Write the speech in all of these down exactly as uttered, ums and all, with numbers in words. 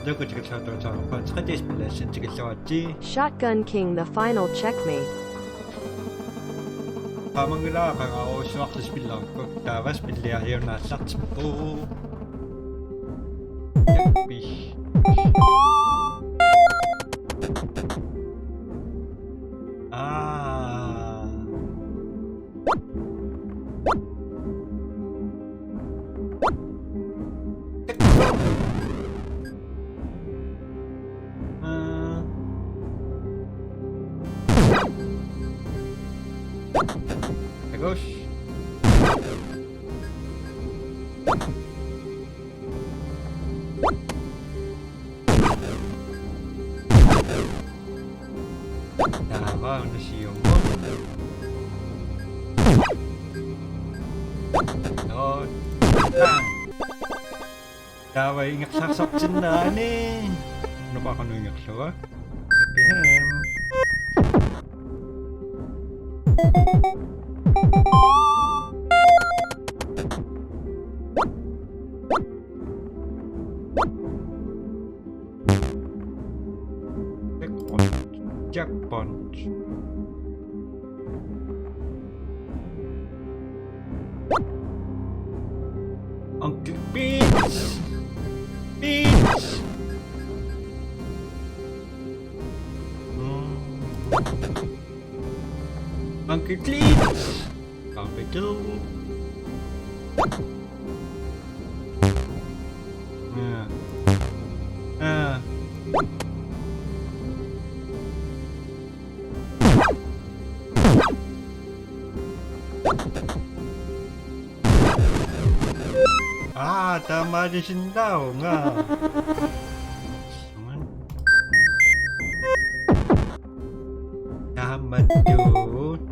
Takutikilluartuutaarpa tredje spillassin tikilluaritsi. Shotgun King, the final checkmate. Qaamanngilara qangarujussuarli spilleqarukku, taava spilliariunnaallartippoq. Pi. Aa. Aa. Takuss. Taava una siumut. Joo. Taava ingerlaartarsinnaani. Una paaqqanut ingerlava. Happy ham. Checkpoint. Checkpoint. Uncle Peach. Peach. Mm. Uncle Peach. Barbecue. Ah. Ah. Aa, taamaalisinnaavunga. Taamatut.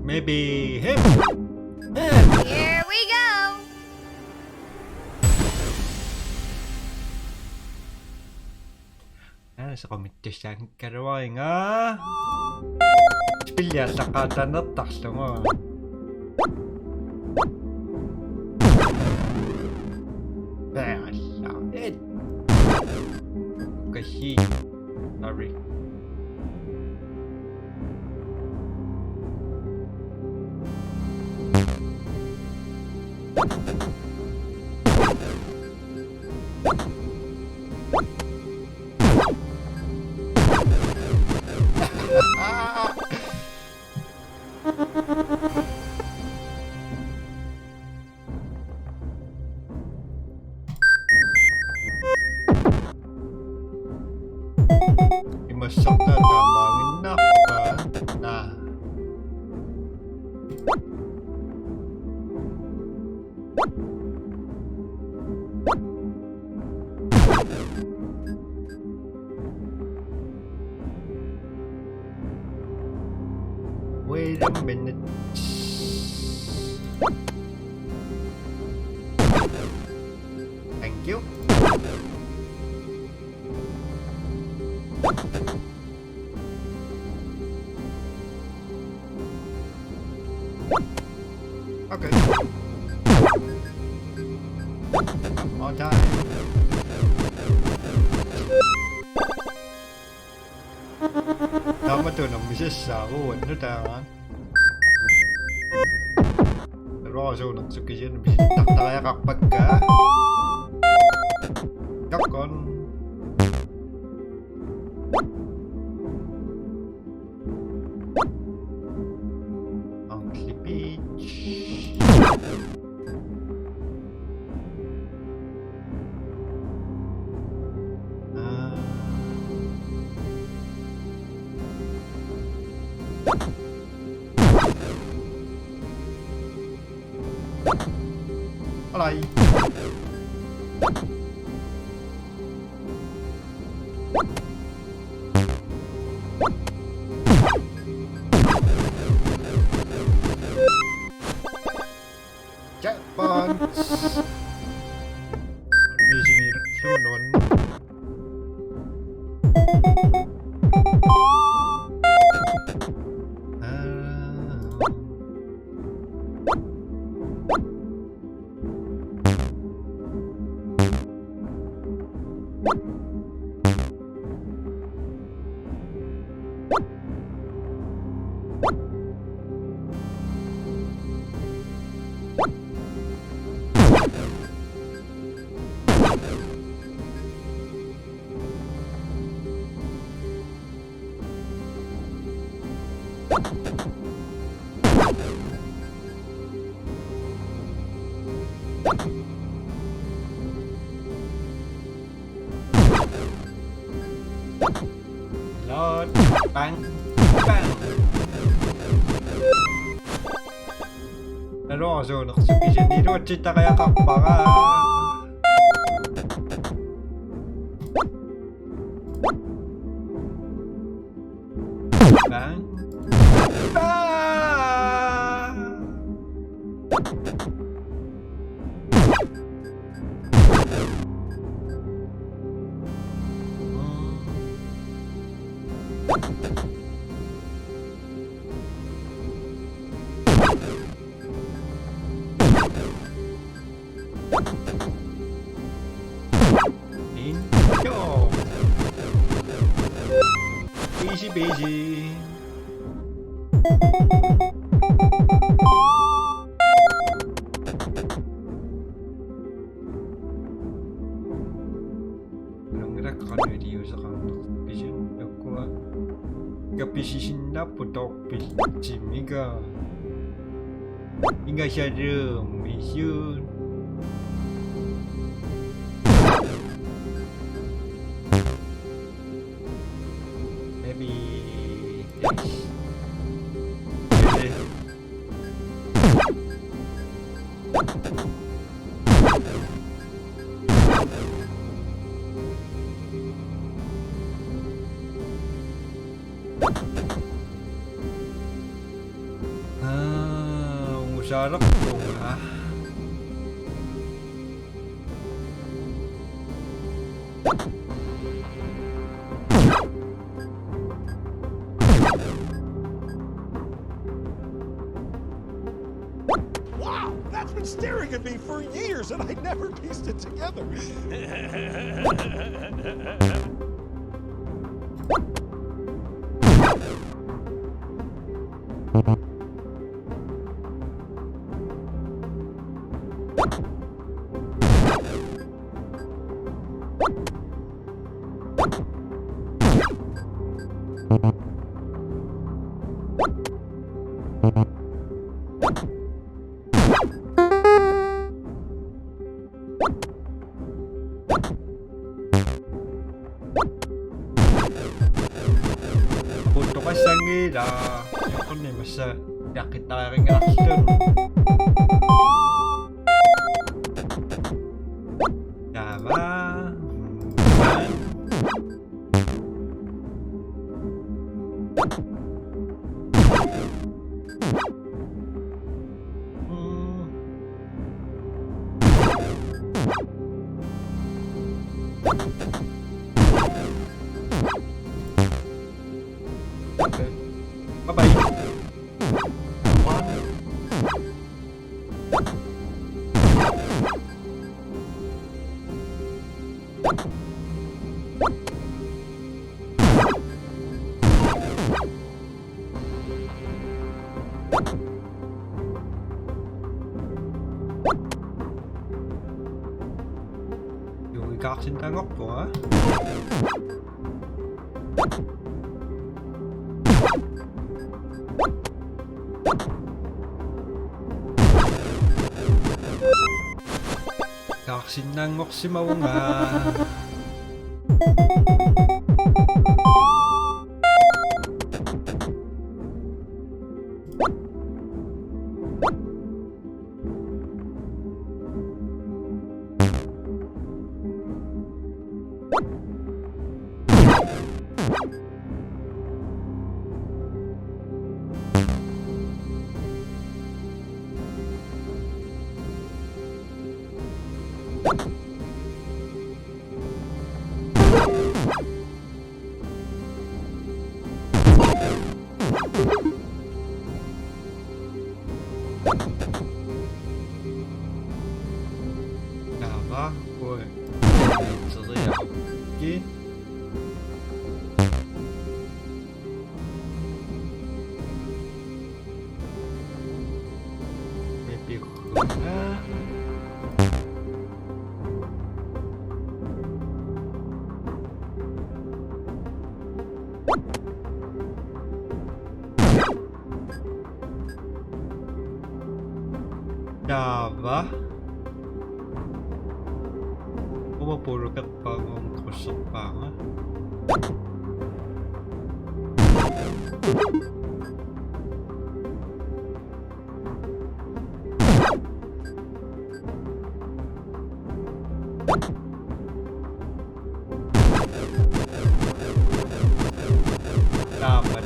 Maybe him. Here we go. Aa, sequmittussaanngikkaluariga. Spilli aallaqqaatanertarlugu. Päälla. Et. Kasi. Sorry. Imassartaa taamaaginnarpaa. Naa. Wait a minute. Thank you. Okay. More time. Taamatut una misissaavoq, uannut taava. Rosuunersoq kisianni misissortariaqarpakka. Takkon. Uncle Peach. Ah. Alai. Checkpoints. Amazing, ilunun. Ah. Lord, bang, bang. Nalorsuunersoq kisianni iluatsittariaqarpara. Bang. Bang. Injo. Easy peasy. Nungirakkaniliuseqarnerpisi takkua. Kapisisinnaappu toorpillimika. Ingasaluummisut. Maybe this. Maybe. Ah, ungusaarpunga. Wow, that's been staring at me for years and I never pieced it together. Quttoqassanngilaq, joqqunni massa iaqqittariaqanngilarlugu. Taava. Okay. Bye-bye. Juugaarsinnaanngorpunga. Kaarsinnaanngorsimavunga. Taava, ui. Teriarki. Taava. Uma puulukeqqaanga, uma krydserpaanga. Taama.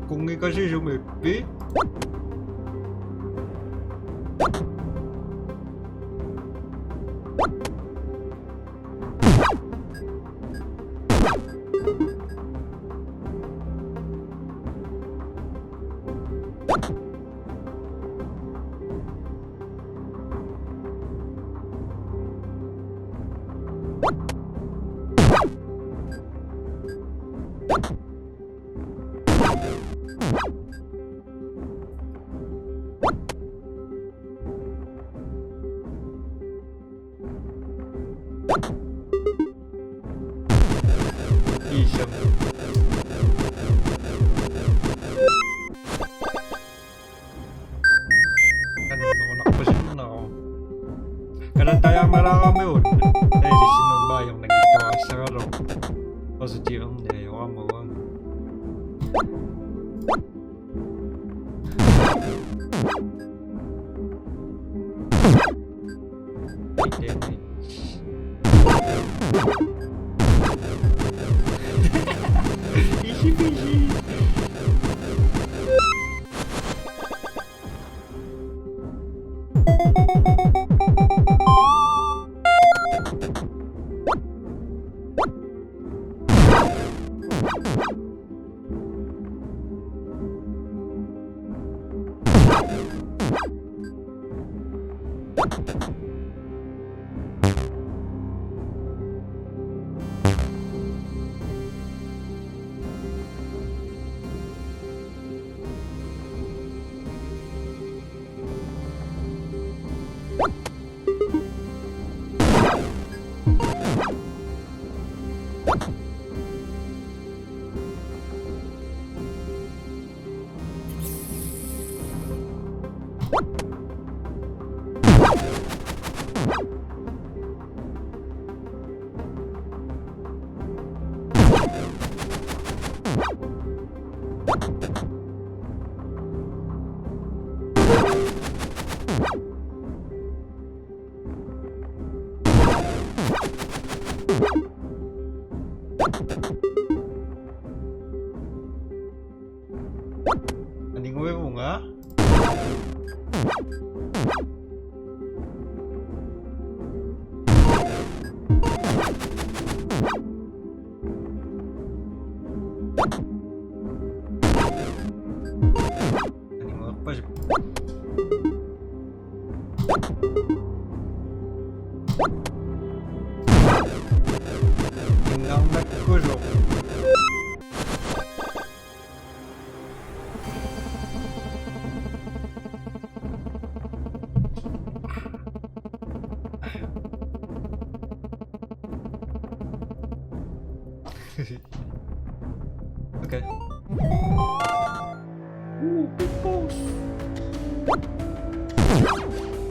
Kunngeqasisumik pi? Iisam. Kanunnerunarpasinnaavoq. Kalattajaamalaaramiuk. Tailissinnut maajornanngittuassagaluaq. Positiverne ajoramuan. Aninguivunga. Aninguerpasippoq. Innarnakkusoq. Okay. Ooh, big boss.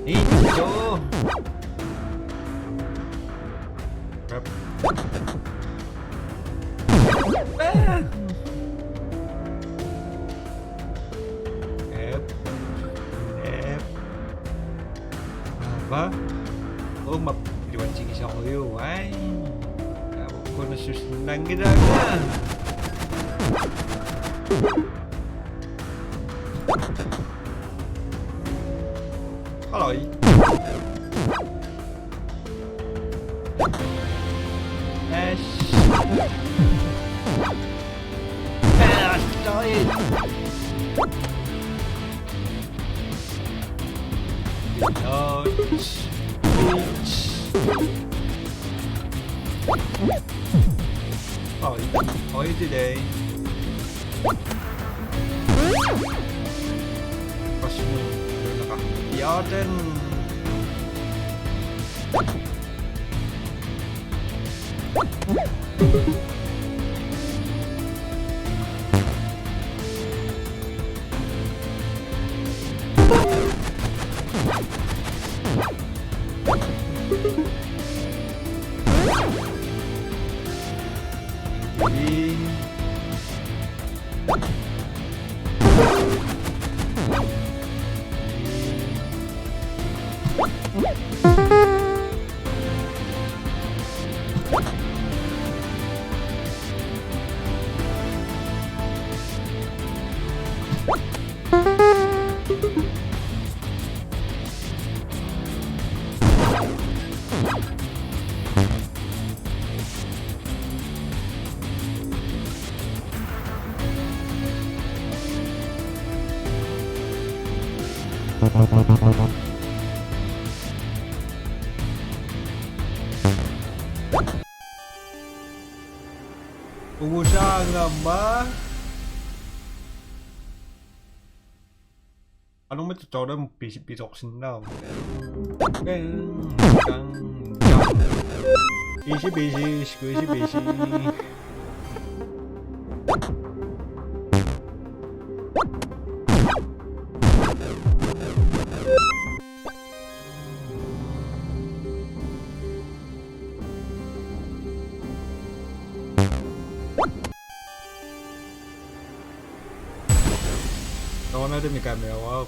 Ninja. Crap. Ah. Yep. Yep. Apa? Oh, map-, liwansigisarujuu, ai. Taava kuna sussunnanngilanga. Haloi. Ash. Ah, døj. Dodge. Oj, oj, det der. Oj, sådan en. Ja, den. Ugusaangama. Anummat toornam pisi pitorsinnaam. Easy peasy, squeezy peasy. Toornatami kamera.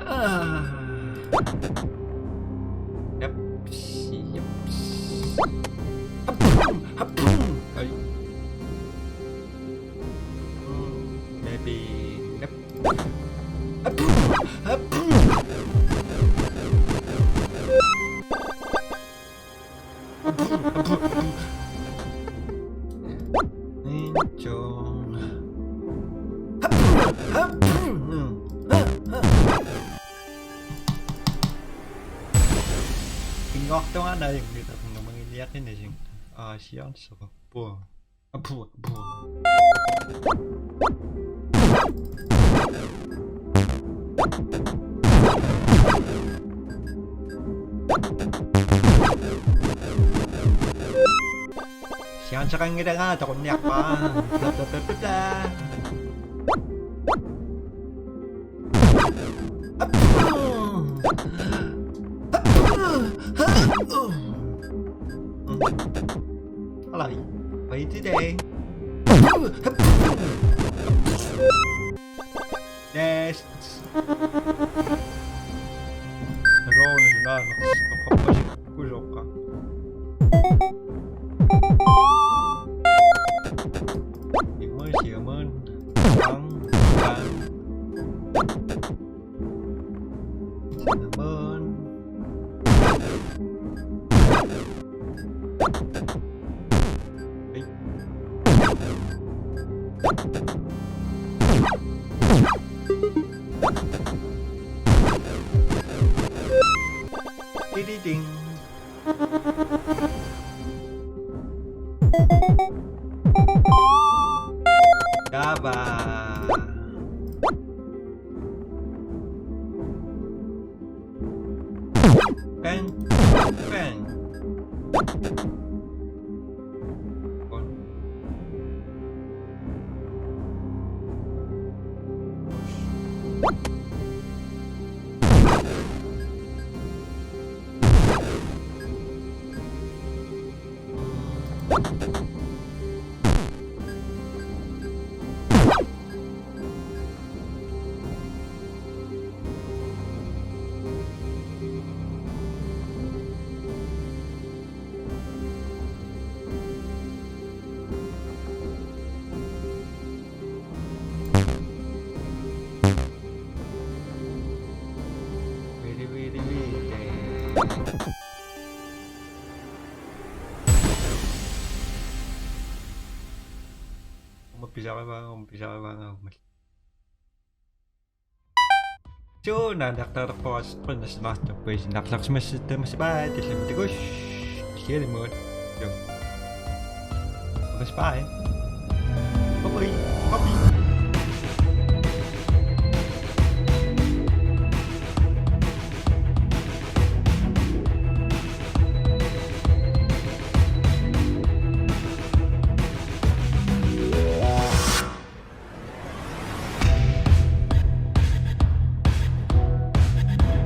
Ah. Yep. Yep. Ay. Hmm, maybe. Yep. Pinngortuaannaq ajunngilaq nungumanngilliaqinasik. Aa, siaarnissaqa. Pua. Apu, apu. Siaarneqanngilanga, toqunniarpara. Bla, bla, bla, bla, bla. Hello. How you today? Yes. Round nine. Kusoqa. Immersion. Bang, bang. Cinnamon. Hey. Ding, ding, ding. Bye. Bang. Bang. Vili, vili, vili. Uma pisarivaanga, uma pisarivaanga, uma. Suu, naanartarpoq, qulinnassimaartarpoq, isinnaarlaqsimassatta, massa bye, tallimat takuss. Kisianni immaqa. Joo. Massa bye. Bye bye. Bye bye.